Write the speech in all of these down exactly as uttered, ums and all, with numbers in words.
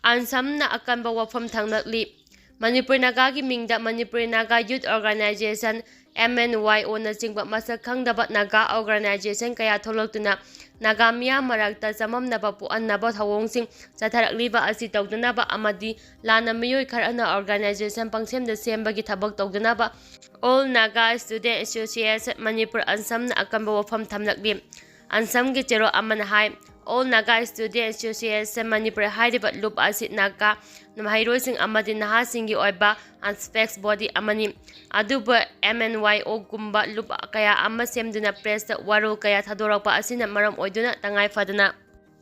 ꯑꯟꯁꯝꯅ ꯑꯀꯟꯕ ꯋꯥꯐꯝ ꯊꯝꯂꯛꯂꯤ꯫ ꯃꯅꯤꯄꯨꯔ ꯅꯥꯒꯥꯒꯤ ꯃꯤꯡꯗ ꯃꯅꯤꯄꯨꯔꯤ ꯅꯥꯒꯥ ꯌꯨꯠ ꯑꯣꯔꯒꯅꯥꯏꯖꯦꯁꯟ, ꯑꯦꯝ ꯑꯦꯟ ꯋꯥꯏ ꯑꯣꯅ ꯆꯤꯡꯕ ꯃꯁꯛ ꯈꯪꯗꯕ ꯅꯥꯒꯥ ꯑꯣꯔꯒꯅꯥꯏꯖꯦꯁꯟ ꯀꯌꯥ ꯊꯣꯛꯂꯛꯇꯨꯅ ꯅꯥꯒꯥ ꯃꯤꯌꯥꯝ ꯃꯔꯛꯇ ꯆꯃꯝꯅꯕ ꯄꯣꯛꯍꯟꯅꯕ ꯊꯧꯑꯣꯡꯁꯤꯡ ꯆꯠꯊꯔꯛꯂꯤꯕ ꯑꯁꯤ ꯇꯧꯗꯅꯕ ꯑꯃꯗꯤ ꯂꯥꯟꯅ ꯃꯤꯑꯣꯏ ꯈꯔꯅ ꯑꯣꯔꯒꯅꯥꯏꯖꯦꯁꯟ ꯄꯪꯁꯦꯝꯗ ꯁꯦꯝꯕꯒꯤ ꯊꯕꯛ ꯇꯧꯗꯅꯕ All Naga Student Association Manipur, ꯑꯟꯁꯝꯅ ꯑꯀꯟꯕ ꯋꯥꯐꯝ ꯊꯝꯂꯛꯂꯤ꯫ ꯑꯟꯁꯝꯒꯤ ꯆꯦꯔꯣꯜ ꯑꯃꯅ ꯍꯥꯏ, All Naga Student Association Manipur ꯍꯥꯏꯔꯤꯕ ꯂꯨꯞ ꯑꯁꯤ ꯅꯥꯒꯥ ꯃꯍꯩꯔꯣꯏꯁꯤꯡ ꯑꯃꯗꯤ ꯅꯍꯥꯁꯤꯡꯒꯤ ꯑꯣꯏꯕ ꯑꯟꯁꯄꯦꯛꯁ ꯕꯣꯗꯤ ꯑꯃꯅꯤ꯫ ꯑꯗꯨꯕꯨ ꯑꯦꯝ ꯑꯦꯟ ꯋꯥꯏ ꯑꯣꯒꯨꯝꯕ ꯂꯨꯞ ꯀꯌꯥ ꯑꯃ ꯁꯦꯝꯗꯨꯅ ꯄ꯭ꯔꯦꯁꯇ ꯋꯥꯔꯣꯜ ꯀꯌꯥ ꯊꯥꯗꯣꯔꯛꯄ ꯑꯁꯤꯅ ꯃꯔꯝ ꯑꯣꯏꯗꯨꯅ ꯇꯉꯥꯏ ꯐꯗꯅ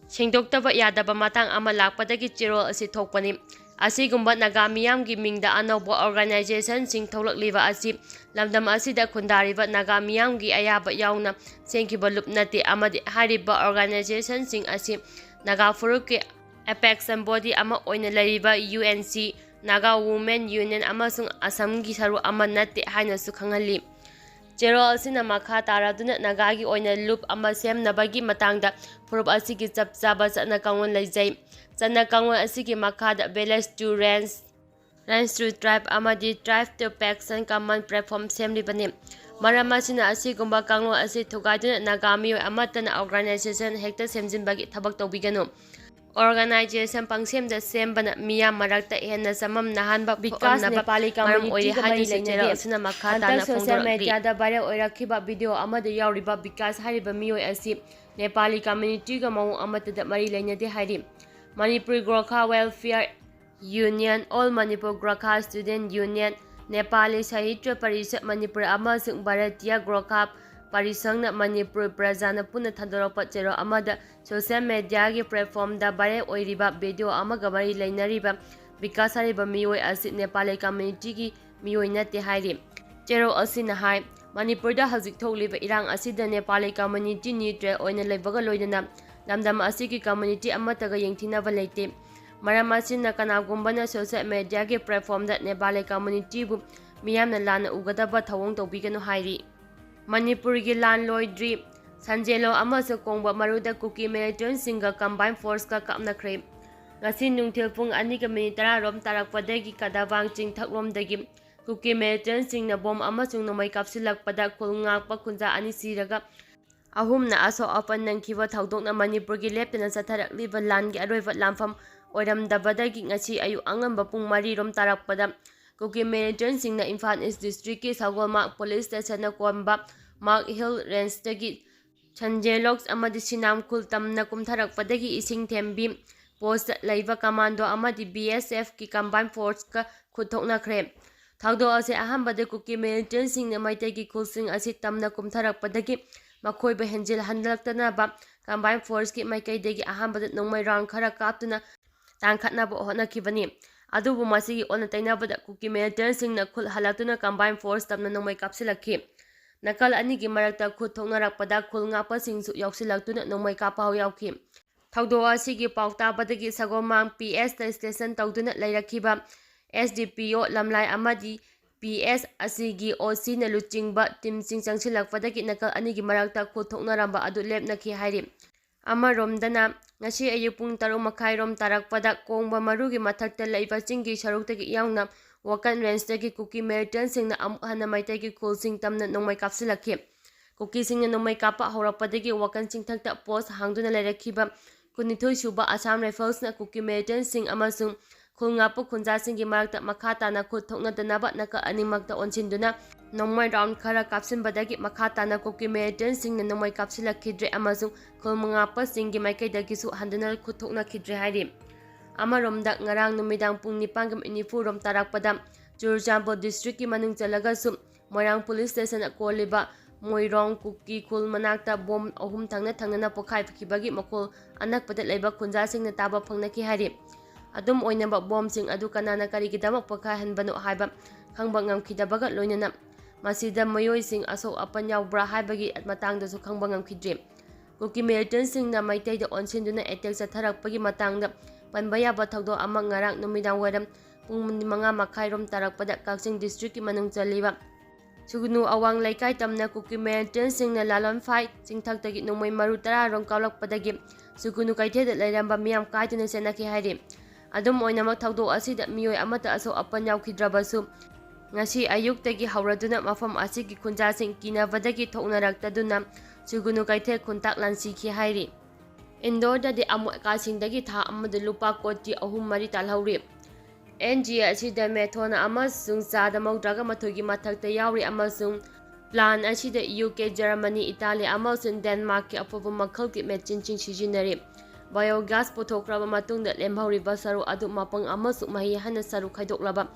ꯁꯦꯡꯗꯣꯛꯇꯕ ꯌꯥꯗꯕ ꯃꯇꯥꯡ ꯑꯃ ꯂꯥꯛꯄꯗꯒꯤ ꯆꯦꯔꯣꯜ ꯑꯁꯤ ꯊꯣꯛꯄꯅꯤ꯫ ꯑꯁꯤꯒꯨꯝꯕ ꯅꯥꯒꯥ ꯃꯤꯌꯥꯝꯒꯤ ꯃꯤꯡꯗ ꯑꯅꯧꯕ ꯑꯣꯔꯒꯅꯥꯏꯖꯦꯁꯟꯁꯤꯡ ꯊꯣꯛꯂꯛꯂꯤꯕ ꯑꯁꯤ ꯂꯝꯗꯝ ꯑꯁꯤꯗ ꯈꯨꯟꯗꯥꯔꯤꯕ ꯅꯥꯒꯥ ꯃꯤꯌꯥꯝꯒꯤ ꯑꯌꯥꯕ ꯌꯥꯎꯅ ꯁꯦꯝꯈꯤꯕ ꯂꯨꯞ ꯅꯠꯇꯦ ꯑꯃꯗꯤ ꯍꯥꯏꯔꯤꯕ ꯑꯣꯔꯒꯅꯥꯏꯖꯦꯁꯟꯁꯤꯡ ꯑꯁꯤ ꯅꯥꯒꯥ ꯐꯨꯔꯨꯞꯀꯤ ꯑꯦꯄꯦꯛꯁꯟ ꯕꯣꯗꯤ ꯑꯃ ꯑꯣꯏꯅ ꯂꯩꯔꯤꯕ U N C, Naga women union ꯑꯃꯁꯨꯡ ꯑꯁꯝꯒꯤ ꯁꯔꯨꯛ ꯑꯃ ꯅꯠꯇꯦ ꯍꯥꯏꯅꯁꯨ ꯈꯪꯍꯜꯂꯤ꯫ ꯆꯦꯔꯣꯜ ꯑꯁꯤꯅ ꯃꯈꯥ ꯇꯥꯔꯗꯨꯅ ꯅꯥꯒꯥꯒꯤ ꯑꯣꯏꯅ ꯂꯨꯞ ꯑꯃ ꯁꯦꯝꯅꯕꯒꯤ ꯃꯇꯥꯡꯗ ꯐꯨꯔꯨꯞ ꯑꯁꯤꯒꯤ ꯆꯞ ꯆꯥꯕ ꯆꯠꯅ ꯀꯥꯡꯂꯣꯟ ꯂꯩꯖꯩ꯫ ꯆꯠꯅ ꯀꯥꯡꯂꯣꯟ ꯑꯁꯤꯒꯤ ꯃꯈꯥꯗ village to range, range to tribe ꯑꯃꯗꯤ tribe to faction common platform ꯁꯦꯝꯂꯤꯕꯅꯤ꯫ ꯃꯔꯝ ꯑꯁꯤꯅ ꯑꯁꯤꯒꯨꯝꯕ ꯀꯥꯡꯂꯣꯟ ꯑꯁꯤ ꯊꯨꯒꯥꯏꯗꯨꯅ ꯅꯥꯒꯥ ꯃꯤꯑꯣꯏ ꯑꯃꯠꯇꯅ ꯑꯣꯔꯒꯅꯥꯏꯖꯦꯁꯟ ꯍꯦꯛꯇ ꯁꯦꯝꯖꯤꯟꯕꯒꯤ ꯊꯕꯛ ꯇꯧꯕꯤꯒꯅꯨ꯫ ꯑꯣꯔꯒꯅꯥꯏꯖꯦꯁꯟ ꯄꯪꯁꯦꯝꯗ ꯁꯦꯝꯕꯅ ꯃꯤꯌꯥꯝ ꯃꯔꯛꯇ ꯍꯦꯟꯅ ꯆꯃꯝꯅꯍꯟꯕ ꯕꯤꯀꯥꯁ ꯄꯣꯛꯍꯟꯅꯕ ꯅꯦꯄꯥꯂꯤ ꯃꯔꯝ ꯑꯣꯏꯔꯦ ꯀꯝꯃ꯭ꯌꯨꯅꯤꯇꯤꯒ ꯃꯔꯤ ꯍꯥꯏꯅꯁꯨ ꯂꯩꯅꯗꯦ꯫ ꯆꯦꯔꯣꯜ ꯑꯁꯤꯅ ꯃꯈꯥ ꯍꯟꯗꯛ ꯇꯥꯅ ꯁꯣꯁꯤꯌꯦꯜ ꯐꯣꯡꯗꯣꯔꯛꯂꯤ꯫ ꯃꯦꯗꯤꯌꯥꯗ ꯚꯥꯏꯔꯦꯜ ꯑꯣꯏꯔꯛꯈꯤꯕ ꯚꯤꯗꯤꯑꯣ ꯑꯃꯗ ꯌꯥꯎꯔꯤꯕ ꯕꯤꯀꯥꯁ ꯍꯥꯏꯔꯤꯕ ꯃꯤꯑꯣꯏ ꯑꯁꯤ ꯅꯦꯄꯥꯂꯤ ꯀꯝꯃ꯭ꯌꯨꯅꯤꯇꯤꯒ ꯃꯑꯣꯡ ꯑꯃꯠꯇꯗ ꯃꯔꯤ ꯂꯩꯅꯗꯦ ꯍꯥꯏꯔꯤ꯫ Manipur Gorkha welfare union, all Manipur Gorkha student union, Nepali Sahitya Parishad Manipur ꯑꯃꯁꯨꯡ ꯚꯥꯔꯇꯤꯌꯥ ꯒꯣꯔꯈꯥ ꯄꯔꯤꯁꯪꯅ ꯃꯅꯤꯄꯨꯔ ꯄ꯭ꯔꯖꯥꯅ ꯄꯨꯟꯅ ꯊꯥꯗꯣꯔꯛꯄ ꯆꯦꯔꯣꯜ ꯑꯃꯗ ꯁꯣꯁꯤꯌꯦꯜ ꯃꯦꯗꯤꯌꯥꯒꯤ ꯄ꯭ꯂꯦꯠꯐꯣꯝꯗ ꯚꯥꯏꯔꯦꯜ ꯑꯣꯏꯔꯤꯕ ꯚꯤꯗꯤꯑꯣ ꯑꯃꯒ ꯃꯔꯤ ꯂꯩꯅꯔꯤꯕ ꯕꯤꯀꯥꯁ ꯍꯥꯏꯔꯤꯕ ꯃꯤꯑꯣꯏ ꯑꯁꯤ ꯅꯦꯄꯥꯂꯤ ꯀꯝꯃ꯭ꯌꯨꯅꯤꯇꯤꯒꯤ ꯃꯤꯑꯣꯏ ꯅꯠꯇꯦ ꯍꯥꯏꯔꯤ꯫ ꯆꯦꯔꯣꯜ ꯑꯁꯤꯅ ꯍꯥꯏ, ꯃꯅꯤꯄꯨꯔꯗ ꯍꯧꯖꯤꯛ ꯊꯣꯛꯂꯤꯕ ꯏꯔꯥꯡ ꯑꯁꯤꯗ ꯅꯦꯄꯥꯂꯤ ꯀꯝꯃ꯭ꯌꯨꯅꯤꯇꯤ ꯅ꯭ꯌꯨꯇ꯭ꯔꯦꯜ ꯑꯣꯏꯅ ꯂꯩꯕꯒ ꯂꯣꯏꯅꯅ ꯂꯝꯗꯝ ꯑꯁꯤꯒꯤ ꯀꯝꯃ꯭ꯌꯨꯅꯤꯇꯤ ꯑꯃꯠꯇꯒ ꯌꯦꯡꯊꯤꯅꯕ ꯂꯩꯇꯦ꯫ ꯃꯔꯝ ꯑꯁꯤꯅ ꯀꯅꯥꯒꯨꯝꯕꯅ ꯁꯣꯁꯤꯌꯦꯜ ꯃꯦꯗꯤꯌꯥꯒꯤ ꯄ꯭ꯂꯦꯠꯐꯣꯝꯗ ꯅꯦꯄꯥꯂꯤ ꯀꯝꯃ꯭ꯌꯨꯅꯤꯇꯤꯕꯨ ꯃꯤꯌꯥꯝꯅ ꯂꯥꯟꯅ ꯎꯒꯗꯕ ꯊꯧꯑꯣꯡ ꯇꯧꯕꯤꯒꯅꯨ ꯍꯥꯏꯔꯤ꯫ ꯃꯅꯤꯄꯨꯔꯒꯤ ꯂꯥꯟ ꯂꯣꯏꯗ꯭ꯔꯤ꯫ ꯁꯟꯖꯦꯂꯣ ꯑꯃꯁꯨꯡ ꯀꯣꯡꯕ ꯃꯔꯨꯗ ꯀꯨꯀꯤ ꯃꯤꯂꯤꯇꯦꯟꯠꯁꯤꯡꯒ ꯀꯝꯕꯥꯏꯟ ꯐꯣꯔꯁꯀ ꯀꯥꯞꯅꯈ꯭ꯔꯦ꯫ ꯉꯁꯤ ꯅꯨꯡꯊꯤꯜ ꯄꯨꯡ ꯑꯅꯤꯒ ꯃꯤꯅꯤꯠ ꯇꯔꯥ ꯔꯣꯝ ꯇꯥꯔꯛꯄꯗꯒꯤ ꯀꯗꯥꯕꯥꯡ ꯆꯤꯡꯊꯛ ꯔꯣꯝꯗꯒꯤ ꯀꯨꯀꯤ ꯃꯤꯂꯤꯇꯦꯟꯁꯤꯡꯅ ꯕꯣꯝ ꯑꯃꯁꯨꯡ ꯅꯣꯡꯃꯩ ꯀꯥꯞꯁꯤꯜꯂꯛꯄꯗ ꯈꯨꯜ ꯉꯥꯛꯄ ꯈꯨꯟꯖꯥ ꯑꯅꯤ ꯁꯤꯔꯒ ꯑꯍꯨꯝꯅ ꯑꯁꯣꯛ ꯑꯄꯟ ꯅꯪꯈꯤꯕ ꯊꯧꯗꯣꯛꯅ ꯃꯅꯤꯄꯨꯔꯒꯤ ꯂꯦꯞꯇꯅ ꯆꯠꯊꯔꯛꯂꯤꯕ ꯂꯥꯟꯒꯤ ꯑꯔꯣꯏꯕ ꯂꯥꯟꯐꯝ ꯑꯣꯏꯔꯝꯗꯕꯗꯒꯤ ꯉꯁꯤ ꯑꯌꯨꯛ ꯑꯉꯟꯕ ꯄꯨꯡ ꯃꯔꯤ ꯔꯣꯝ ꯇꯥꯔꯛꯄꯗ ꯀꯨꯀꯤ ꯃꯤꯂꯤꯇꯦꯟꯁꯤꯡꯅ ꯏꯝꯐꯥꯜ ꯏꯁ ꯗꯤꯁꯇ꯭ꯔꯤꯛꯀꯤ ꯁꯒꯣꯜꯃꯥꯛ ꯄꯨꯂꯤꯁ ꯁ꯭ꯇꯦꯁꯟꯅ ꯀꯣꯟꯕ ꯃꯥꯔꯛ ꯍꯤꯜ ꯔꯦꯟꯖꯇꯒꯤ ꯁꯟꯖꯦꯂꯣꯛꯁ ꯑꯃꯗꯤ ꯁꯤꯅꯥꯝ ꯈꯨꯜ ꯇꯝꯅ ꯀꯨꯝꯊꯔꯛꯄꯗꯒꯤ ꯏꯁꯤꯡ ꯊꯦꯝꯕꯤ ꯄꯣꯁꯇ ꯂꯩꯕ ꯀꯃꯥꯟꯗꯣ ꯑꯃꯗꯤ ꯕꯤ ꯑꯦꯁ ꯑꯦꯐꯀꯤ ꯀꯝꯕꯥꯏꯟ ꯐꯣꯔꯁꯀ ꯈꯨꯠ ꯊꯣꯛꯅꯈ꯭ꯔꯦ꯫ ꯊꯧꯗꯣꯛ ꯑꯁꯤ ꯑꯍꯥꯟꯕꯗ ꯀꯨꯀꯤ ꯃꯤꯂꯤꯇꯦꯟꯁꯤꯡꯅ ꯃꯩꯇꯩꯒꯤ ꯈꯨꯜꯁꯤꯡ ꯑꯁꯤ ꯇꯝꯅ ꯀꯨꯝꯊꯔꯛꯄꯗꯒꯤ ꯃꯈꯣꯏꯕꯨ ꯍꯦꯟꯖꯤꯜꯍꯜꯂꯛꯇꯅꯕ ꯀꯝꯕꯥꯏꯟ ꯐꯣꯔꯁꯀꯤ ꯃꯥꯏꯀꯩꯗꯒꯤ ꯑꯍꯥꯟꯕꯗ ꯅꯣꯡꯃꯩ ꯔꯥꯎꯟ ꯈꯔ ꯀꯥꯞꯇꯨꯅ ꯇꯥꯡꯈꯠꯅꯕ ꯍꯣꯠꯅꯈꯤꯕꯅꯤ꯫ ꯑꯗꯨꯕꯨ ꯃꯁꯤꯒꯤ ꯑꯣꯟꯅ ꯇꯩꯅꯕꯗ ꯀꯨꯀꯤ ꯃꯤꯂꯤꯇꯦꯟꯁꯤꯡꯅ ꯈꯨꯠ ꯍꯜꯂꯛꯇꯨꯅ ꯀꯝꯕꯥꯏꯟ ꯐꯣꯔꯁ ꯇꯝꯅ ꯅꯣꯡꯃꯩ ꯀꯥꯞꯁꯤꯜꯂꯛꯈꯤ꯫ ꯅꯥꯀꯜ ꯑꯅꯤꯒꯤ ꯃꯔꯛꯇ ꯈꯨꯠ ꯊꯣꯛꯅꯔꯛꯄꯗ ꯈꯨꯜ ꯉꯥꯛꯄꯁꯤꯡꯁꯨ ꯌꯥꯎꯁꯤꯜꯂꯛꯇꯨꯅ ꯅꯣꯡꯃꯩ ꯀꯥꯞꯄ ꯌꯥꯎꯈꯤ꯫ ꯊꯧꯗꯣꯛ ꯑꯁꯤꯒꯤ ꯄꯥꯎ ꯇꯥꯕꯗꯒꯤ ꯁꯒꯣꯜꯃꯥꯡ ꯄꯤ ꯑꯦꯁꯇ ꯁ꯭ꯇꯦꯁꯟ ꯇꯧꯗꯨꯅ ꯂꯩꯔꯛꯈꯤꯕ ꯑꯦꯁ ꯗꯤ ꯄꯤ ꯑꯣ ꯂꯝꯂꯥꯏ ꯑꯃꯗꯤ ꯄꯤ ꯑꯦꯁ ꯑꯁꯤꯒꯤ ꯑꯣ ꯁꯤꯅ ꯂꯨꯆꯤꯡꯕ ꯇꯤꯝꯁꯤꯡ ꯆꯪꯁꯤꯜꯂꯛꯄꯗꯒꯤ ꯅꯥꯀꯜ ꯑꯅꯤꯒꯤ ꯃꯔꯛꯇ ꯈꯨꯠ ꯊꯣꯛꯅꯔꯝꯕ ꯑꯗꯨ ꯂꯦꯞꯅꯈꯤ ꯍꯥꯏꯔꯤ꯫ ꯑꯃꯔꯣꯝꯗꯅ, ꯉꯁꯤ ꯑꯌꯨꯛ ꯄꯨꯡ ꯇꯔꯨꯛ ꯃꯈꯥꯏꯔꯣꯝ ꯇꯥꯔꯛꯄꯗ ꯀꯣꯡꯕ ꯃꯔꯨꯒꯤ ꯃꯊꯛꯇ ꯂꯩꯕ ꯆꯤꯡꯒꯤ ꯁꯔꯨꯛꯇꯒꯤ ꯌꯥꯎꯅ ꯋꯥꯀꯟ ꯔꯦꯟꯖꯇꯒꯤ ꯀꯨꯀꯤ ꯃꯤꯂꯤꯇꯦꯟꯁꯤꯡꯅ ꯑꯃꯨꯛ ꯍꯟꯅ ꯃꯩꯇꯩꯒꯤ ꯈꯨꯜꯁꯤꯡ ꯇꯝꯅ ꯅꯣꯡꯃꯩ ꯀꯥꯞꯁꯤꯜꯂꯛꯈꯤ꯫ ꯀꯨꯀꯤꯁꯤꯡꯅ ꯅꯣꯡꯃꯩ ꯀꯥꯞꯄ ꯍꯧꯔꯛꯄꯗꯒꯤ ꯋꯥꯀꯟ ꯆꯤꯡꯊꯛꯇ ꯄꯣꯁ ꯍꯥꯡꯗꯨꯅ ꯂꯩꯔꯛꯈꯤꯕ ꯀꯨꯟꯅꯤꯊꯣꯏ ꯁꯨꯕ ꯑꯁꯥꯝ ꯔꯥꯏꯐꯜꯁꯅ ꯀꯨꯀꯤ ꯃꯤꯂꯤꯇꯦꯟꯁꯤꯡ ꯑꯃꯁꯨꯡ ꯈꯨꯜ ꯉꯥꯛꯄ ꯈꯨꯟꯖꯥꯁꯤꯡꯒꯤ ꯃꯔꯛꯇ ꯃꯈꯥ ꯇꯥꯅ ꯈꯨꯠ ꯊꯣꯛꯅꯗꯅꯕ ꯅꯥꯀꯜ ꯑꯅꯤꯃꯛꯇ ꯑꯣꯟꯁꯤꯟꯗꯨꯅ ꯅꯣꯡꯃꯩ ꯔꯥꯎꯟ ꯈꯔ ꯀꯥꯞꯁꯤꯟꯕꯗꯒꯤ ꯃꯈꯥ ꯇꯥꯅ ꯀꯨꯀꯤ ꯃꯤꯂꯤꯇꯦꯟꯁꯤꯡꯅ ꯅꯣꯡꯃꯩ ꯀꯥꯞꯁꯤꯜꯂꯛꯈꯤꯗ꯭ꯔꯦ ꯑꯃꯁꯨꯡ ꯈꯨꯜ ꯉꯥꯛꯄꯁꯤꯡꯒꯤ ꯃꯥꯏꯀꯩꯗꯒꯤꯁꯨ ꯍꯟꯗꯨꯅ ꯈꯨꯠ ꯊꯣꯛꯅꯈꯤꯗ꯭ꯔꯦ ꯍꯥꯏꯔꯤ꯫ ꯑꯃꯔꯣꯝꯗ, ꯉꯔꯥꯡ ꯅꯨꯃꯤꯗꯥꯡ ꯄꯨꯡ ꯅꯤꯄꯥꯟꯒ ꯃꯤꯅꯤꯠ ꯅꯤꯐꯨ ꯔꯣꯝ ꯇꯥꯔꯛꯄꯗ ꯆꯨꯔꯆꯥꯟꯄꯨꯔ ꯗꯤꯁꯇ꯭ꯔꯤꯛꯀꯤ ꯃꯅꯨꯡ ꯆꯜꯂꯒꯁꯨ ꯃꯣꯏꯔꯥꯡ ꯄꯨꯂꯤꯁ ꯁ꯭ꯇꯦꯁꯟ ꯑꯀꯣꯜꯂꯤꯕ ꯃꯣꯏꯔꯣꯡ ꯀꯨꯀꯤ ꯈꯨꯜ ꯃꯅꯥꯛꯇ ꯕꯣꯝ ꯑꯍꯨꯝ ꯊꯪꯅ ꯊꯪꯅꯅ ꯄꯣꯈꯥꯏꯈꯤꯕꯒꯤ ꯃꯈꯣꯜ ꯑꯅꯛꯄꯗ ꯂꯩꯕ ꯈꯨꯟꯖꯥꯁꯤꯡꯅ ꯇꯥꯕ ꯐꯪꯅꯈꯤ ꯍꯥꯏꯔꯤ꯫ ꯑꯗꯨꯝ ꯑꯣꯏꯅꯃꯛ, ꯕꯣꯝꯁꯤꯡ ꯑꯗꯨ ꯀꯅꯥꯅ ꯀꯔꯤꯒꯤꯗꯃꯛ ꯄꯣꯈꯥꯏꯍꯟꯕꯅꯣ ꯍꯥꯏꯕ ꯈꯪꯕ ꯉꯝꯈꯤꯗꯕꯒ ꯂꯣꯏꯅꯅ ꯃꯁꯤꯗ ꯃꯤꯑꯣꯏꯁꯤꯡ ꯑꯁꯣꯛ ꯑꯄꯟ ꯌꯥꯎꯕ꯭ꯔꯥ ꯍꯥꯏꯕꯒꯤ ꯃꯇꯥꯡꯗꯁꯨ ꯈꯪꯕ ꯉꯝꯈꯤꯗ꯭ꯔꯤ꯫ ꯀꯨꯀꯤ ꯃꯤꯂꯤꯇꯦꯟꯁꯤꯡꯅ ꯃꯩꯇꯩꯗ ꯑꯣꯟꯁꯤꯟꯗꯨꯅ ꯑꯦꯇꯦꯛ ꯆꯠꯊꯔꯛꯄꯒꯤ ꯃꯇꯥꯡꯗ ꯄꯟꯕ ꯌꯥꯕ ꯊꯧꯗꯣꯛ ꯑꯃ ꯉꯔꯥꯡ ꯅꯨꯃꯤꯗꯥꯡ ꯋꯥꯏꯔꯝ ꯄꯨꯡ ꯃꯉꯥ ꯃꯈꯥꯏꯔꯣꯝ ꯇꯥꯔꯛꯄꯗ ꯀꯛꯆꯤꯡ ꯗꯤꯁꯇ꯭ꯔꯤꯛꯀꯤ ꯃꯅꯨꯡ ꯆꯜꯂꯤꯕ ꯁꯨꯒꯨꯅꯨ ꯑꯋꯥꯡ ꯂꯩꯀꯥꯏ ꯇꯝꯅ ꯀꯨꯀꯤ ꯃꯤꯂꯤꯇꯦꯟꯁꯤꯡꯅ ꯂꯥꯂꯣꯟꯐꯥꯏ ꯆꯤꯡꯊꯛꯇꯒꯤ ꯅꯣꯡꯃꯩ ꯃꯔꯨ ꯇꯔꯥ ꯔꯣꯝ ꯀꯥꯞꯂꯛꯄꯗꯒꯤ ꯁꯨꯒꯨꯅꯨ ꯀꯩꯊꯦꯜꯗ ꯂꯩꯔꯝꯕ ꯃꯤꯌꯥꯝ ꯀꯥꯏꯗꯨꯅ ꯆꯦꯟꯅꯈꯤ ꯍꯥꯏꯔꯤ꯫ ꯑꯗꯨꯝ ꯑꯣꯏꯅꯃꯛ, ꯊꯧꯗꯣꯛ ꯑꯁꯤꯗ ꯃꯤꯑꯣꯏ ꯑꯃꯠꯇ ꯑꯁꯣꯛ ꯑꯄꯟ ꯌꯥꯎꯈꯤꯗ꯭ꯔꯕꯁꯨ, ꯉꯁꯤ ꯑꯌꯨꯛꯇꯒꯤ ꯍꯧꯔꯗꯨꯅ ꯃꯐꯝ ꯑꯁꯤꯒꯤ ꯈꯨꯟꯖꯥꯁꯤꯡ ꯀꯤꯅꯕꯗꯒꯤ ꯊꯣꯛꯅꯔꯛꯇꯗꯨꯅ ꯁꯨꯒꯨꯅꯨ ꯀꯩꯊꯦꯜ ꯈꯨꯟꯇꯥꯛ ꯂꯥꯟꯁꯤꯈꯤ ꯍꯥꯏꯔꯤ꯫ ꯏꯟꯗꯣꯔꯗꯗꯤ ꯑꯃꯣꯠ ꯑꯀꯥꯏꯁꯤꯡꯗꯒꯤ ꯊꯥ ꯑꯃꯗ ꯂꯨꯄꯥ ꯀꯣꯇꯤ ꯑꯍꯨꯝ ꯃꯔꯤ ꯇꯥꯜꯍꯧꯔꯤ꯫ ꯑꯦꯟ ꯖꯤ ꯑꯦ ꯑꯁꯤꯗ ꯃꯦꯊꯣꯟ ꯑꯃꯁꯨꯡ ꯆꯥꯗ ꯃꯧꯗ꯭ꯔꯥꯒ ꯃꯥꯊꯣꯏꯒꯤ ꯃꯊꯛꯇ ꯌꯥꯎꯔꯤ ꯑꯃꯁꯨꯡ ꯄ꯭ꯂꯥꯟ ꯑꯁꯤꯗ ꯌꯨ ꯀꯦ, ꯖꯔꯃꯅꯤ, ꯏꯇꯥꯂꯤ ꯑꯃꯁꯨꯡ ꯗꯦꯟꯃꯥꯔꯛꯀꯤ ꯑꯐꯕ ꯃꯈꯜꯒꯤ ꯃꯦꯆꯤꯟꯁꯤꯡ ꯁꯤꯖꯤꯟꯅꯔꯤ꯫ ꯕꯥꯏꯑꯣꯒ꯭ꯌꯥꯁ ꯄꯨꯊꯣꯛꯈ꯭ꯔꯕ ꯃꯇꯨꯡꯗ ꯂꯦꯝꯍꯧꯔꯤꯕ ꯁꯔꯨꯛ ꯑꯗꯨ ꯃꯄꯪ ꯑꯃꯁꯨꯡ ꯃꯍꯤ ꯍꯥꯏꯅ ꯁꯔꯨꯛ ꯈꯥꯏꯗꯣꯛꯂꯕ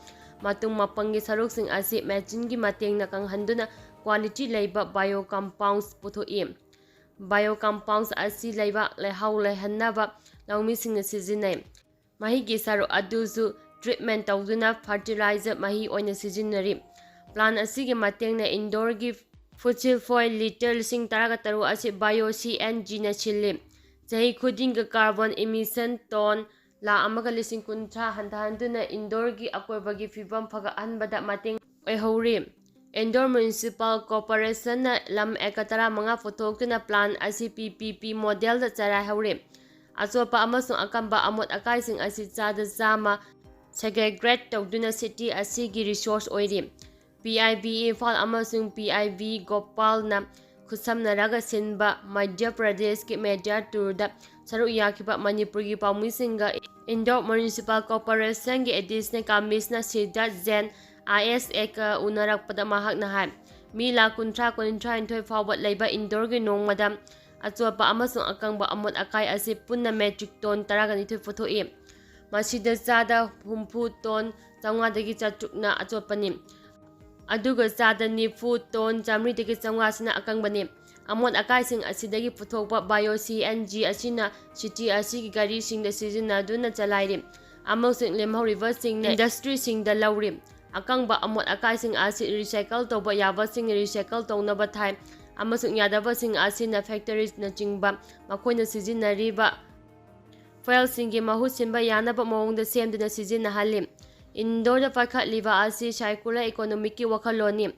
ꯃꯇꯨꯡ, ꯃꯄꯪꯒꯤ ꯁꯔꯨꯛꯁꯤꯡ ꯑꯁꯤ ꯃꯦꯆꯤꯟꯒꯤ ꯃꯇꯦꯡꯅ ꯀꯪꯍꯟꯗꯨꯅ ꯀ꯭ꯋꯥꯂꯤꯇꯤ ꯂꯩꯕ ꯕꯥꯏꯑꯣ ꯀꯝꯄꯥꯎꯟꯁ ꯄꯨꯊꯣꯛꯏ꯫ ꯕꯥꯏꯑꯣ ꯀꯝꯄꯥꯎꯟꯁ ꯑꯁꯤ ꯂꯩꯕꯥꯛ ꯂꯩꯍꯥꯎ ꯂꯩꯍꯟꯅꯕ ꯂꯧꯃꯤꯁꯤꯡꯅ ꯁꯤꯖꯤꯟꯅꯩ꯫ ꯃꯍꯤꯒꯤ ꯁꯔꯨꯛ ꯑꯗꯨꯁꯨ ꯇ꯭ꯔꯤꯠꯃꯦꯟ ꯇꯧꯗꯨꯅ ꯐꯔꯇꯤꯂꯥꯏꯖꯔ ꯃꯍꯤ ꯑꯣꯏꯅ ꯁꯤꯖꯤꯟꯅꯔꯤ꯫ ꯄ꯭ꯂꯥꯟ ꯑꯁꯤꯒꯤ ꯃꯇꯦꯡꯅ ꯏꯟꯗꯣꯔꯒꯤ ꯐꯣꯁꯤꯜ ꯐ꯭ꯌꯨꯑꯦꯜ ꯂꯤꯇꯔ ꯂꯤꯁꯤꯡ ꯇꯔꯥꯒ ꯇꯔꯨꯛ ꯑꯁꯤ ꯕꯥꯏꯑꯣ ꯁꯤ ꯑꯦꯟ ꯖꯤꯅ ꯁꯤꯜꯂꯤ꯫ ꯆꯍꯤ ꯈꯨꯗꯤꯡꯒꯤ ꯀꯥꯔꯕꯣꯟ ꯏꯃꯤꯁꯟ ꯇꯣꯟ ꯂꯥꯈ ꯑꯃꯒ ꯂꯤꯁꯤꯡ ꯀꯨꯟꯊ꯭ꯔꯥ ꯍꯟꯊꯍꯟꯗꯨꯅ ꯏꯟꯗꯣꯔꯒꯤ ꯑꯀꯣꯏꯕꯒꯤ ꯐꯤꯕꯝ ꯐꯒꯠꯍꯟꯕꯗ ꯃꯇꯦꯡ ꯑꯣꯏꯍꯧꯔꯤ꯫ ꯏꯟꯗꯣꯔ ꯃ꯭ꯌꯨꯅꯤꯁꯤꯄꯥꯜ ꯀꯣꯔꯄꯣꯔꯦꯁꯟꯅ ꯂꯝ ꯑꯦꯀꯔ ꯇꯔꯥꯃꯉꯥ ꯄꯨꯊꯣꯛꯇꯨꯅ ꯄ꯭ꯂꯥꯟ ꯑꯁꯤ ꯄꯤ ꯄꯤ ꯄꯤ ꯃꯣꯗꯦꯜꯗ ꯆꯔꯥꯏꯍꯧꯔꯤ꯫ ꯑꯆꯣꯠꯄ ꯑꯃꯁꯨꯡ ꯑꯀꯪꯕ ꯑꯃꯣꯠ ꯑꯀꯥꯏꯁꯤꯡ ꯑꯁꯤ ꯆꯥꯗ ꯆꯥꯝꯃ ꯁꯦꯒ꯭ꯔꯦꯒꯦꯠ ꯇꯧꯗꯨꯅ ꯁꯤꯇꯤ ꯑꯁꯤꯒꯤ ꯔꯤꯁꯣꯔꯁ ꯑꯣꯏꯔꯤ꯫ ꯄꯤ ꯑꯥꯏ ꯕꯤ ꯏꯝꯐꯥꯜ ꯑꯃꯁꯨꯡ ꯄꯤ ꯑꯥꯏ ꯕꯤ ꯒꯣꯄꯥꯜꯅ ꯈꯨꯠꯁꯝꯅꯔꯒ ꯁꯤꯟꯕ ꯃꯙ꯭ꯌ ꯄ꯭ꯔꯗꯦꯁꯀꯤ ꯃꯦꯗꯤꯌꯥ ꯇꯨꯔꯗ ꯁꯔꯨꯛ ꯌꯥꯈꯤꯕ ꯃꯅꯤꯄꯨꯔꯒꯤ ꯄꯥꯎꯃꯤꯁꯤꯡꯒ ꯏꯟꯗꯣꯔ ꯃ꯭ꯌꯨꯅꯤꯁꯤꯄꯥꯜ ꯀꯣꯔꯄꯣꯔꯦꯁꯟꯒꯤ ꯑꯦꯗꯤꯁꯅꯦꯜ ꯀꯃꯤꯁꯅꯔ ꯁꯤꯗꯥꯔꯊ ꯖꯦꯟ, ꯑꯥꯏ ꯑꯦꯁ ꯑꯦꯒ ꯎꯅꯔꯛꯄꯗ ꯃꯍꯥꯛꯅ ꯍꯥꯏ, ꯃꯤ ꯂꯥꯈ ꯀꯨꯟꯊ꯭ꯔꯥ, ꯀꯨꯟꯊ꯭ꯔꯥꯅꯤꯊꯣꯏ ꯐꯥꯎꯕ ꯂꯩꯕ ꯏꯟꯗꯣꯔꯒꯤ ꯅꯣꯡꯃꯗ ꯑꯆꯣꯠꯄ ꯑꯃꯁꯨꯡ ꯑꯀꯪꯕ ꯑꯃꯣꯠ ꯑꯀꯥꯏ ꯑꯁꯤ ꯄꯨꯟꯅ ꯃꯦꯇ꯭ꯔꯤꯛ ꯇꯣꯟ ꯇꯔꯥꯒ ꯅꯤꯊꯣꯏ ꯄꯨꯊꯣꯛꯏ꯫ ꯃꯁꯤꯗ ꯆꯥꯗ ꯍꯨꯝꯐꯨ ꯇꯣꯟ ꯆꯥꯝꯃꯉꯥꯗꯒꯤ ꯆꯥꯇ꯭ꯔꯨꯛꯅ ꯑꯆꯣꯠꯄꯅꯤ꯫ ꯑꯗꯨꯒ ꯆꯥꯗ ꯅꯤꯐꯨ ꯇꯣꯟ ꯆꯥꯝꯃꯔꯤꯗꯒꯤ ꯆꯥꯝꯃꯉꯥꯁꯤꯅ ꯑꯀꯪꯕꯅꯤ꯫ ꯑꯃꯣꯠ ꯑꯀꯥꯏꯁꯤꯡ ꯑꯁꯤꯗꯒꯤ ꯄꯨꯊꯣꯛꯄ ꯕꯥꯏꯑꯣ ꯁꯤ ꯑꯦꯟ ꯖꯤ ꯑꯁꯤꯅ ꯁꯤꯇꯤ ꯑꯁꯤꯒꯤ ꯒꯥꯔꯤꯁꯤꯡꯗ ꯁꯤꯖꯤꯟꯅꯗꯨꯅ ꯆꯂꯥꯏꯔꯤ ꯑꯃꯁꯨꯡ ꯂꯦꯝꯍꯧꯔꯤꯕꯁꯤꯡꯅ ꯏꯟꯗꯁꯇ꯭ꯔꯤꯁꯤꯡꯗ ꯂꯧꯔꯤ꯫ ꯑꯀꯪꯕ ꯑꯃꯣꯠ ꯑꯀꯥꯏꯁꯤꯡ ꯑꯁꯤ ꯔꯤꯁꯥꯏꯀꯜ ꯇꯧꯕ ꯌꯥꯕꯁꯤꯡꯅ ꯔꯤꯁꯥꯏꯀꯜ ꯇꯧꯅꯕ ꯊꯥꯏ ꯑꯃꯁꯨꯡ ꯌꯥꯗꯕꯁꯤꯡ ꯑꯁꯤꯅ ꯐꯦꯛꯇꯔꯤꯁꯅꯆꯤꯡꯕ ꯃꯈꯣꯏꯅ ꯁꯤꯖꯤꯟꯅꯔꯤꯕ ꯐ꯭ꯌꯨꯑꯦꯜꯁꯤꯡꯒꯤ ꯃꯍꯨꯠ ꯁꯤꯟꯕ ꯌꯥꯅꯕ ꯃꯑꯣꯡꯗ ꯁꯦꯝꯗꯨꯅ ꯁꯤꯖꯤꯟꯅꯍꯜꯂꯤ꯫ ꯏꯟꯗꯣꯔꯗ ꯄꯥꯏꯈꯠꯂꯤꯕ ꯑꯁꯤ ꯁꯥꯏꯀꯨꯂꯔ ꯏꯀꯣꯅꯣꯃꯤꯛꯀꯤ ꯋꯥꯈꯜꯂꯣꯟꯅꯤ꯫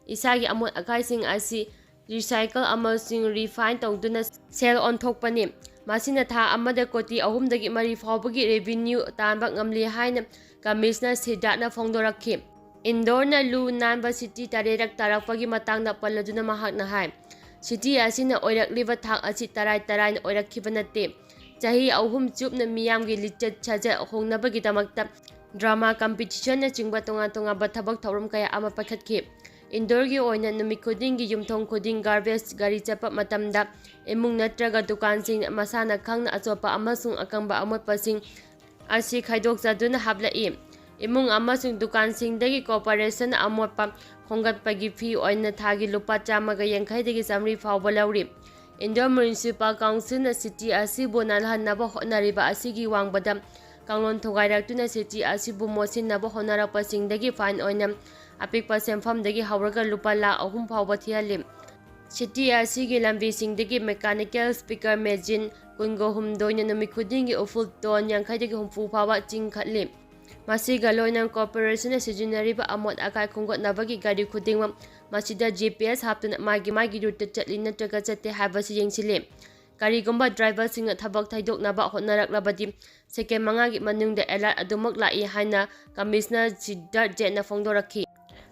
ꯏꯁꯥꯒꯤ ꯑꯃꯣꯠ ꯑꯀꯥꯏꯁꯤꯡ ꯑꯁꯤ recycle ꯑꯃꯁꯨꯡ refine ꯇꯧꯗꯨꯅ ꯁꯦꯜ ꯑꯣꯟꯊꯣꯛꯄꯅꯤ꯫ ꯃꯁꯤꯅ ꯊꯥ ꯑꯃꯗ ꯀꯣꯇꯤ ꯑꯍꯨꯝꯗꯒꯤ ꯃꯔꯤ ꯐꯥꯎꯕꯒꯤ revenue ꯇꯥꯟꯕ ꯉꯝꯂꯤ ꯍꯥꯏꯅ ꯀꯃꯤꯁꯅꯔ ꯁꯤꯗꯥꯔꯠꯅ ꯐꯣꯡꯗꯣꯔꯛꯈꯤ꯫ ꯏꯟꯗꯣꯔꯅ ꯂꯨ ꯅꯥꯟꯕ city ꯇꯔꯦꯠꯔꯛ ꯇꯥꯔꯛꯄꯒꯤ ꯃꯇꯥꯡꯗ ꯄꯜꯂꯗꯨꯅ ꯃꯍꯥꯛꯅ ꯍꯥꯏ, city ꯑꯁꯤꯅ ꯑꯣꯏꯔꯛꯂꯤꯕ ꯊꯥꯛ ꯑꯁꯤ ꯇꯔꯥꯏ ꯇꯔꯥꯏꯅ ꯑꯣꯏꯔꯛꯈꯤꯕ ꯅꯠꯇꯦ꯫ ꯆꯍꯤ ꯑꯍꯨꯝ ꯆꯨꯞꯅ ꯃꯤꯌꯥꯝꯒꯤ ꯂꯤꯆꯠ ꯁꯥꯖꯠ ꯍꯣꯡꯅꯕꯒꯤꯗꯃꯛꯇ drama competitionꯅꯆꯤꯡꯕ ꯇꯣꯉꯥꯟ ꯇꯣꯉꯥꯟꯕ ꯊꯕꯛ ꯊꯧꯔꯝ ꯀꯌꯥ ꯑꯃ ꯄꯥꯏꯈꯠꯈꯤ꯫ ꯏꯟꯗꯣꯔꯒꯤ ꯑꯣꯏꯅ ꯅꯨꯃꯤꯠ ꯈꯨꯗꯤꯡꯒꯤ ꯌꯨꯝꯊꯣꯡ ꯈꯨꯗꯤꯡ garbage ꯒꯥꯔꯤ ꯆꯠꯄ ꯃꯇꯝꯗ ꯏꯃꯨꯡ ꯅꯠꯇ꯭ꯔꯒ ꯗꯨꯀꯥꯟꯁꯤꯡ ꯃꯁꯥꯅ ꯈꯪꯅ ꯑꯆꯣꯠꯄ ꯑꯃꯁꯨꯡ ꯑꯀꯪꯕ ꯑꯃꯣꯠꯄꯁꯤꯡ ꯑꯁꯤ ꯈꯥꯏꯗꯣꯛꯆꯗꯨꯅ ꯍꯥꯞꯂꯛꯏ꯫ ꯏꯃꯨꯡ ꯑꯃꯁꯨꯡ ꯗꯨꯀꯥꯟꯁꯤꯡꯗꯒꯤ corporation ꯑꯃꯣꯠꯄ ꯈꯣꯝꯒꯠꯄꯒꯤ fee ꯑꯣꯏꯅ ꯊꯥꯒꯤ ꯂꯨꯄꯥ ꯆꯥꯝꯃꯒ ꯌꯥꯡꯈꯩꯗꯒꯤ ꯆꯥꯃꯔꯤ ꯐꯥꯎꯕ ꯂꯧꯔꯤ꯫ ꯏꯟꯗꯣꯔ Municipal Councilꯅ city ꯑꯁꯤꯕꯨ ꯅꯥꯜꯍꯟꯅꯕ ꯍꯣꯠꯅꯔꯤꯕ ꯑꯁꯤꯒꯤ ꯋꯥꯡꯃꯗ ꯀꯥꯡꯂꯣꯟ ꯊꯨꯒꯥꯏꯔꯛꯇꯨꯅ city ꯑꯁꯤꯕꯨ ꯃꯣꯠꯁꯤꯟꯅꯕ ꯍꯣꯠꯅꯔꯛꯄꯁꯤꯡꯗꯒꯤ fine ꯑꯣꯏꯅ ꯑꯄꯤꯛꯄ ꯁꯦꯟꯐꯝꯗꯒꯤ ꯍꯧꯔꯒ ꯂꯨꯄꯥ ꯂꯥꯈ ꯑꯍꯨꯝ ꯐꯥꯎꯕ ꯊꯤꯍꯜꯂꯤ꯫ City ꯑꯁꯤꯒꯤ ꯂꯝꯕꯤꯁꯤꯡꯗꯒꯤ mechanical speaker machine ꯀꯨꯟꯒ ꯍꯨꯝꯗꯣꯏꯅ ꯅꯨꯃꯤꯠ ꯈꯨꯗꯤꯡꯒꯤ ꯎꯐꯨꯜ ton ꯌꯥꯡꯈꯩꯗꯒꯤ ꯍꯨꯝꯐꯨ ꯐꯥꯎꯕ ꯆꯤꯡꯈꯠꯂꯤ꯫ ꯃꯁꯤꯒ ꯂꯣꯏꯅꯅ corporationꯅ ꯁꯤꯖꯤꯟꯅꯔꯤꯕ ꯑꯃꯣꯠ ꯑꯀꯥꯏ ꯈꯣꯝꯒꯠꯅꯕꯒꯤ ꯒꯥꯔꯤ ꯈꯨꯗꯤꯡꯃꯛ ꯃꯁꯤꯗ G P S ꯍꯥꯞꯇꯨꯅ ꯃꯥꯒꯤ ꯃꯥꯒꯤ routeꯇ ꯆꯠꯂꯤ ꯅꯠꯇ꯭ꯔꯒ ꯆꯠꯇꯦ ꯍꯥꯏꯕꯁꯤ ꯌꯦꯡꯁꯤꯜꯂꯤ꯫ ꯀꯔꯤꯒꯨꯝꯕ driverꯁꯤꯡꯅ ꯊꯕꯛ ꯊꯩꯗꯣꯛꯅꯕ ꯍꯣꯠꯅꯔꯛꯂꯕꯗꯤ second ꯃꯉꯥꯒꯤ ꯃꯅꯨꯡꯗ alert ꯑꯗꯨꯃꯛ ꯂꯥꯛꯏ ꯍꯥꯏꯅ ꯀꯃꯤꯁꯅꯔ ꯁꯤꯗꯥꯔꯠ ꯖꯦꯟꯅ ꯐꯣꯡꯗꯣꯔꯛꯈꯤ꯫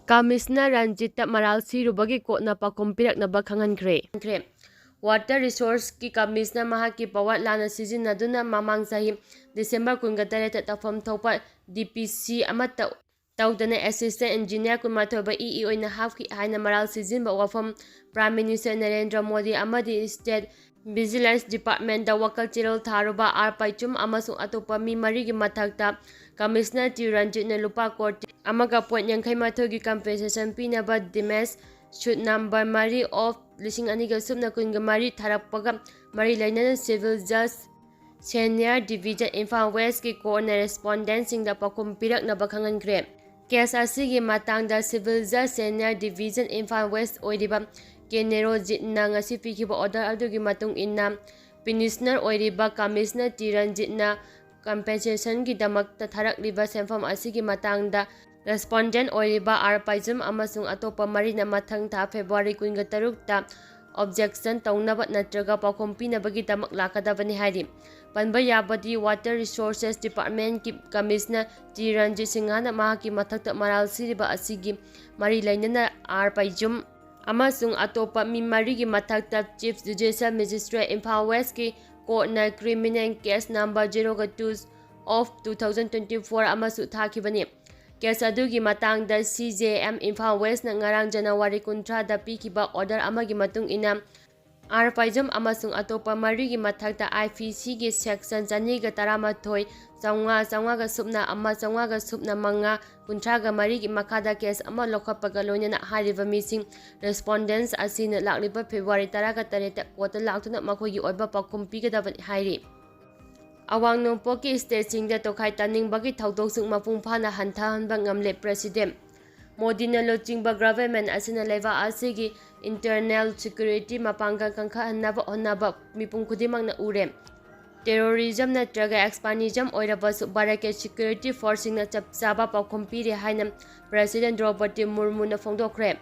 ꯀꯃꯤꯁꯅꯔ ꯔꯟꯖꯤꯠꯇ ꯃꯔꯥꯜ ꯁꯤꯔꯨꯕꯒꯤ ꯀꯣꯔꯠꯅ ꯄꯥꯎꯈꯨꯝ ꯄꯤꯔꯛꯅꯕ ꯈꯪꯍꯟꯈ꯭ꯔꯦ꯫ Water Resourceꯀꯤ ꯀꯃꯤꯁꯅꯔ ꯃꯍꯥꯛꯀꯤ power ꯂꯥꯟꯅ ꯁꯤꯖꯤꯟꯅꯗꯨꯅ ꯃꯃꯥꯡ ꯆꯍꯤ December ꯀꯨꯟꯒ ꯇꯔꯦꯠꯇ ꯇꯧꯐꯝ ꯊꯣꯛꯄ D P C ꯑꯃꯠꯇ ꯇꯧꯗꯅ assistant engineer ꯀꯨꯟꯃꯥꯊꯣꯏꯕ E E ꯑꯣꯏꯅ ꯍꯥꯞꯈꯤ ꯍꯥꯏꯅ ꯃꯔꯥꯜ ꯁꯤꯖꯤꯟꯕ ꯋꯥꯐꯝ Prime Minister ꯅꯔꯦꯟꯗ꯭ꯔ ꯃꯣꯗꯤ ꯑꯃꯗꯤ State Vigilance Departmentꯇ ꯋꯥꯀꯜ ꯆꯦꯔꯣꯜ ꯊꯥꯔꯨꯕ R ꯄꯥꯏꯆꯨꯝ ꯑꯃꯁꯨꯡ ꯑꯇꯣꯞꯄ ꯃꯤ ꯃꯔꯤꯒꯤ ꯃꯊꯛꯇ ꯀꯃꯤꯁꯅꯔ ꯇꯤ ꯔꯟꯖꯤꯠꯅ ꯂꯨꯄꯥ ꯀꯣꯇꯤ ꯑꯃꯒ point ꯌꯥꯡꯈꯩ ꯃꯥꯊꯣꯏꯒꯤ compensation ꯄꯤꯅꯕ Demesh suit number ꯃꯔꯤ of ꯂꯤꯁꯤꯡ ꯑꯅꯤꯒ ꯁꯨꯞꯅ ꯀꯨꯟꯒ ꯃꯔꯤ ꯊꯥꯔꯛꯄꯒ ꯃꯔꯤ ꯂꯩꯅꯅ Civil Judge Senior Division Imphal Westꯀꯤ courtꯅ respondentꯁꯤꯡꯗ ꯄꯥꯎꯈꯨꯝ ꯄꯤꯔꯛꯅꯕ ꯈꯪꯍꯟꯈ꯭ꯔꯦ꯫ Case ꯑꯁꯤꯒꯤ ꯃꯇꯥꯡꯗ Civil Judge Senior Division Imphal West ꯑꯣꯏꯔꯤꯕ ꯀꯦ ꯅꯦꯔꯣꯖꯤꯠꯅ ꯉꯁꯤ ꯄꯤꯈꯤꯕ order ꯑꯗꯨꯒꯤ ꯃꯇꯨꯡ ꯏꯟꯅ, petitioner ꯑꯣꯏꯔꯤꯕ ꯀꯃꯤꯁꯅꯔ ꯇꯤ ꯔꯟꯖꯤꯠꯅ compensationꯒꯤꯗꯃꯛꯇ ꯊꯥꯔꯛꯂꯤꯕ ꯁꯦꯟꯐꯝ ꯑꯁꯤꯒꯤ ꯃꯇꯥꯡꯗ Respondent ꯑꯣꯏꯔꯤꯕ ꯑꯥꯔ ꯄꯥꯏꯖꯨꯝ ꯑꯃꯁꯨꯡ ꯑꯇꯣꯞꯄ ꯃꯔꯤꯅ ꯃꯊꯪ ꯊꯥ February ꯀꯨꯟꯒ ꯇꯔꯨꯛꯇ objection ꯇꯧꯅꯕ ꯅꯠꯇ꯭ꯔꯒ ꯄꯥꯎꯈꯨꯝ ꯄꯤꯅꯕꯒꯤꯗꯃꯛ ꯂꯥꯛꯀꯗꯕꯅꯤ ꯍꯥꯏꯔꯤ꯫ ꯄꯟꯕ ꯌꯥꯕꯗꯤ, Water Resources Departmentꯀꯤ Commissioner T Ranjit ꯁꯤꯡꯍꯅ ꯃꯍꯥꯛꯀꯤ ꯃꯊꯛꯇ ꯃꯔꯥꯜ ꯁꯤꯔꯤꯕ ꯑꯁꯤꯒꯤ ꯃꯔꯤ ꯂꯩꯅꯅ ꯑꯥꯔ ꯄꯥꯏꯖꯨꯝ ꯑꯃꯁꯨꯡ ꯑꯇꯣꯞꯄ ꯃꯤ ꯃꯔꯤꯒꯤ ꯃꯊꯛꯇ Chief Judicial Magistrate Imphal Westꯀꯤ courtꯅ criminal case number zero two of two thousand twenty-four ꯑꯃꯁꯨ ꯊꯥꯈꯤꯕꯅꯤ꯫ Case ꯑꯗꯨꯒꯤ ꯃꯇꯥꯡꯗ ꯁꯤ ꯖꯦ ꯑꯦꯝ ꯏꯝꯐꯥꯜ Westꯅ ꯉꯔꯥꯡ January ꯀꯨꯟꯊ꯭ꯔꯥꯗ ꯄꯤꯈꯤꯕ order ꯑꯃꯒꯤ ꯃꯇꯨꯡ ꯏꯟꯅ, ꯑꯥꯔ ꯄꯥꯏꯖꯝ ꯑꯃꯁꯨꯡ ꯑꯇꯣꯞꯄ ꯃꯔꯤꯒꯤ ꯃꯊꯛꯇ ꯑꯥꯏ ꯄꯤ ꯁꯤꯒꯤ section ꯆꯅꯤꯒ ꯇꯔꯥꯃꯥꯊꯣꯏ, ꯆꯥꯝꯃꯉꯥ, ꯆꯥꯝꯃꯉꯥꯒ ꯁꯨꯞꯅ ꯑꯃ, ꯆꯥꯝꯃꯉꯥꯒ ꯁꯨꯞꯅ ꯃꯉꯥ, ꯀꯨꯟꯊ꯭ꯔꯥꯒ ꯃꯔꯤꯒꯤ ꯃꯈꯥꯗ case ꯑꯃ ꯂꯧꯈꯠꯄꯒ ꯂꯣꯏꯅꯅ ꯍꯥꯏꯔꯤꯕ ꯃꯤꯁꯤꯡ respondents ꯑꯁꯤꯅ ꯂꯥꯛꯂꯤꯕ February ꯇꯔꯥꯒ ꯇꯔꯦꯠꯇ courtꯇ ꯂꯥꯛꯇꯨꯅ ꯃꯈꯣꯏꯒꯤ ꯑꯣꯏꯕ ꯄꯥꯎꯈꯨꯝ ꯄꯤꯒꯗꯕꯅꯤ ꯍꯥꯏꯔꯤ꯫ ꯑꯋꯥꯡ ꯅꯣꯡꯄꯣꯛꯀꯤ stateꯁꯤꯡꯗ ꯇꯣꯈꯥꯏ ꯇꯥꯅꯤꯡꯕꯒꯤ ꯊꯧꯗꯣꯛꯁꯤꯡ ꯃꯄꯨꯡ ꯐꯥꯅ ꯍꯟꯊꯍꯟꯕ ꯉꯝꯂꯦ꯫ President ꯃꯣꯗꯤꯅ ꯂꯨꯆꯤꯡꯕ government ꯑꯁꯤꯅ ꯂꯩꯕꯥꯛ ꯑꯁꯤꯒꯤ internal security ꯃꯄꯥꯡꯒꯜ ꯀꯟꯈꯠꯍꯟꯅꯕ ꯍꯣꯠꯅꯕ ꯃꯤꯄꯨꯝ ꯈꯨꯗꯤꯡꯃꯛꯅ ꯎꯔꯦ꯫ Terrorism ꯅꯠꯇ꯭ꯔꯒ extremism ꯑꯣꯏꯔꯕꯁꯨ ꯚꯥꯔꯠꯀꯤ security forceꯁꯤꯡꯅ ꯆꯞ ꯆꯥꯕ ꯄꯥꯎꯈꯨꯝ ꯄꯤꯔꯦ ꯍꯥꯏꯅ President ꯗ꯭ꯔꯧꯄꯗꯤ ꯃꯨꯔꯃꯨꯅ ꯐꯣꯡꯗꯣꯛꯈ꯭ꯔꯦ꯫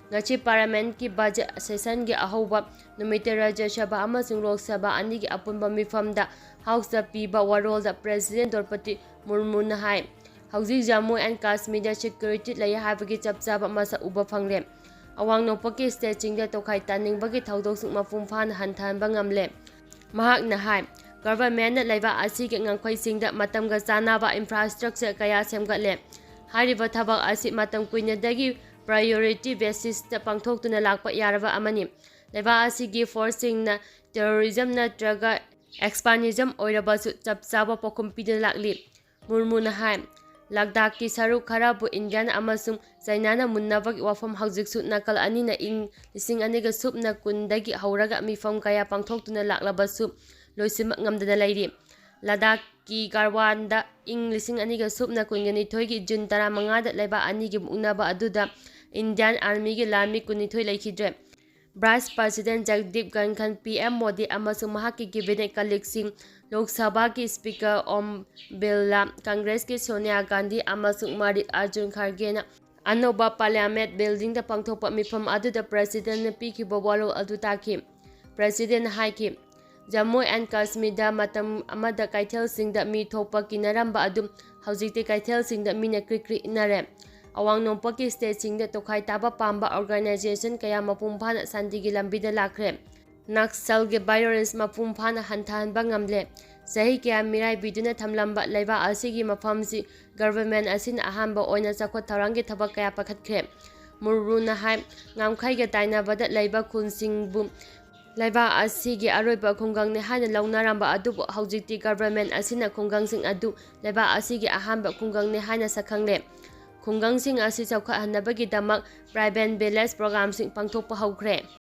ꯉꯁꯤ Parliamentꯀꯤ budget sessionꯒꯤ ꯑꯍꯧꯕ ꯅꯨꯃꯤꯠꯇ Rajya Sabha ꯑꯃꯁꯨꯡ Lok Sabha ꯑꯅꯤꯒꯤ ꯑꯄꯨꯟꯕ ꯃꯤꯐꯝꯗ Houseꯇ ꯄꯤꯕ ꯋꯥꯔꯣꯜꯗ President ꯗ꯭ꯔꯧꯄꯗꯤ ꯃꯨꯔꯃꯨꯅ ꯍꯥꯏ, ꯍꯧꯖꯤꯛ Jammu and Kashmirꯗ security ꯂꯩ ꯍꯥꯏꯕꯒꯤ ꯆꯞ ꯆꯥꯕ ꯃꯁꯛ ꯎꯕ ꯐꯪꯂꯦ꯫ ꯑꯋꯥꯡ ꯅꯣꯡꯄꯣꯛꯀꯤ stateꯁꯤꯡꯗ ꯇꯣꯈꯥꯏ ꯇꯥꯅꯤꯡꯕꯒꯤ ꯊꯧꯗꯣꯛꯁꯤꯡ ꯃꯄꯨꯡ ꯐꯥꯅ ꯍꯟꯊꯍꯟꯕ ꯉꯝꯂꯦ꯫ ꯃꯍꯥꯛꯅ ꯍꯥꯏ, governmentꯅ ꯂꯩꯕꯥꯛ ꯑꯁꯤꯒꯤ ꯉꯝꯈꯩꯁꯤꯡꯗ ꯃꯇꯝꯒ ꯆꯥꯟꯅꯕ infrastructure ꯀꯌꯥ ꯁꯦꯝꯒꯠꯂꯦ꯫ ꯍꯥꯏꯔꯤꯕ ꯊꯕꯛ ꯑꯁꯤ ꯃꯇꯝ ꯀꯨꯏꯅꯗꯒꯤ priority basisꯇ ꯄꯥꯡꯊꯣꯛꯇꯨꯅ ꯂꯥꯛꯄ ꯌꯥꯔꯕ ꯑꯃꯅꯤ꯫ ꯂꯩꯕꯥꯛ ꯑꯁꯤꯒꯤ forceꯁꯤꯡꯅ terrorism ꯅꯠꯇ꯭ꯔꯒ extremism ꯑꯣꯏꯔꯕꯁꯨ ꯆꯞ ꯆꯥꯕ ꯄꯥꯎꯈꯨꯝ ꯄꯤꯗꯨꯅ ꯂꯥꯛꯂꯤ꯫ ꯃꯨꯔꯃꯨꯅ ꯍꯥꯏ, ꯂꯗꯥꯈꯀꯤ ꯁꯔꯨꯛ ꯈꯔꯕꯨ ꯏꯟꯗꯤꯌꯥꯟ ꯑꯃꯁꯨꯡ ꯆꯥꯏꯅꯥꯅ ꯃꯨꯟꯅꯕꯒꯤ ꯋꯥꯐꯝ ꯍꯧꯖꯤꯛꯁꯨ ꯅꯥꯀꯜ ꯑꯅꯤꯅ ꯏꯪ ꯂꯤꯁꯤꯡ ꯑꯅꯤꯒ ꯁꯨꯞꯅ ꯀꯨꯟꯗꯒꯤ ꯍꯧꯔꯒ ꯃꯤꯐꯝ ꯀꯌꯥ ꯄꯥꯡꯊꯣꯛꯇꯨꯅ ꯂꯥꯛꯂꯕꯁꯨ ꯂꯣꯏꯁꯤꯟꯕ ꯉꯝꯗꯅ ꯂꯩꯔꯤ꯫ ꯂꯗꯥꯈꯀꯤ ꯒꯥꯔꯋꯥꯟꯗ ꯏꯪ ꯂꯤꯁꯤꯡ ꯑꯅꯤꯒ ꯁꯨꯞꯅ ꯀꯨꯟꯒ ꯅꯤꯊꯣꯏꯒꯤ June ꯇꯔꯥꯃꯉꯥꯗ ꯂꯩꯕꯥꯛ ꯑꯅꯤꯒꯤ ꯃꯨꯛꯅꯕ ꯑꯗꯨꯗ Indian Armyꯒꯤ ꯂꯥꯟꯃꯤ ꯀꯨꯟꯅꯤꯊꯣꯏ ꯂꯩꯈꯤꯗ꯭ꯔꯦ꯫ Vice President Jagdeep Dhankhar, P M Modi ꯑꯃꯁꯨꯡ ꯃꯍꯥꯛꯀꯤ cabinet colleagueꯁꯤꯡ, ꯂꯣꯛ ꯁꯚꯥꯒꯤ Speaker Om Birla, ꯀꯪꯒ꯭ꯔꯦꯁꯀꯤ Sonia Gandhi ꯑꯃꯁꯨꯡ ꯃꯜꯂꯤꯀꯥꯔꯖꯨꯟ ꯈꯥꯔꯒꯦꯅ ꯑꯅꯧꯕ Parliament buildingꯗ ꯄꯥꯡꯊꯣꯛꯄ ꯃꯤꯐꯝ ꯑꯗꯨꯗ Presidentꯅ ꯄꯤꯈꯤꯕ ꯋꯥꯔꯣꯜ ꯑꯗꯨ ꯇꯥꯈꯤ꯫ Presidentꯅ ꯍꯥꯏꯈꯤ, ꯖꯝꯃꯨ and ꯀꯥꯁꯃꯤꯔꯗ ꯃꯇꯝ ꯑꯃꯗ ꯀꯩꯊꯦꯜꯁꯤꯡꯗ ꯃꯤ ꯊꯣꯛꯄ ꯀꯤꯅꯔꯝꯕ ꯑꯗꯨ ꯍꯧꯖꯤꯛꯇꯤ ꯀꯩꯊꯦꯜꯁꯤꯡꯗ ꯃꯤꯅ ꯀ꯭ꯔꯤꯛ ꯀ꯭ꯔꯤꯛ ꯏꯟꯅꯔꯦ꯫ ꯑꯋꯥꯡ ꯅꯣꯡꯄꯣꯛꯀꯤ stateꯁꯤꯡꯗ ꯇꯣꯈꯥꯏ ꯇꯥꯕ ꯄꯥꯝꯕ organization ꯀꯌꯥ ꯃꯄꯨꯡ ꯐꯥꯅ ꯁꯥꯟꯇꯤꯒꯤ ꯂꯝꯕꯤꯗ ꯂꯥꯛꯈ꯭ꯔꯦ꯫ ꯅꯛꯁꯜꯒꯤ violence ꯃꯄꯨꯡ ꯐꯥꯅ ꯍꯟꯊꯍꯟꯕ ꯉꯝꯂꯦ꯫ ꯆꯍꯤ ꯀꯌꯥ ꯃꯤꯔꯥꯏꯕꯤꯗꯨꯅ ꯊꯝꯂꯝꯕ ꯂꯩꯕꯥꯛ ꯑꯁꯤꯒꯤ ꯃꯐꯝꯁꯤ government ꯑꯁꯤꯅ ꯑꯍꯥꯟꯕ ꯑꯣꯏꯅ ꯆꯥꯎꯈꯠ ꯊꯧꯔꯥꯡꯒꯤ ꯊꯕꯛ ꯀꯌꯥ ꯄꯥꯏꯈꯠꯈ꯭ꯔꯦ꯫ ꯃꯨꯔꯃꯨꯅ ꯍꯥꯏ, ꯉꯝꯈꯩꯒ ꯇꯥꯏꯅꯕꯗ ꯂꯩꯕ ꯈꯨꯟꯁꯤꯡꯕꯨ ꯂꯩꯕꯥꯛ ꯑꯁꯤꯒꯤ ꯑꯔꯣꯏꯕ ꯈꯨꯡꯒꯪꯅꯤ ꯍꯥꯏꯅ ꯂꯧꯅꯔꯝꯕ ꯑꯗꯨꯕꯨ ꯍꯧꯖꯤꯛꯇꯤ government ꯑꯁꯤꯅ ꯈꯨꯡꯒꯪꯁꯤꯡ ꯑꯗꯨ ꯂꯩꯕꯥꯛ ꯑꯁꯤꯒꯤ ꯑꯍꯥꯟꯕ ꯈꯨꯡꯒꯪꯅꯤ ꯍꯥꯏꯅ ꯁꯛꯈꯪꯂꯦ꯫ ꯈꯨꯡꯒꯪꯁꯤꯡ ꯑꯁꯤ ꯆꯥꯎꯈꯠꯍꯟꯅꯕꯒꯤꯗꯃꯛ Vibrant Village programꯁꯤꯡ ꯄꯥꯡꯊꯣꯛꯄ ꯍꯧꯈ꯭ꯔꯦ꯫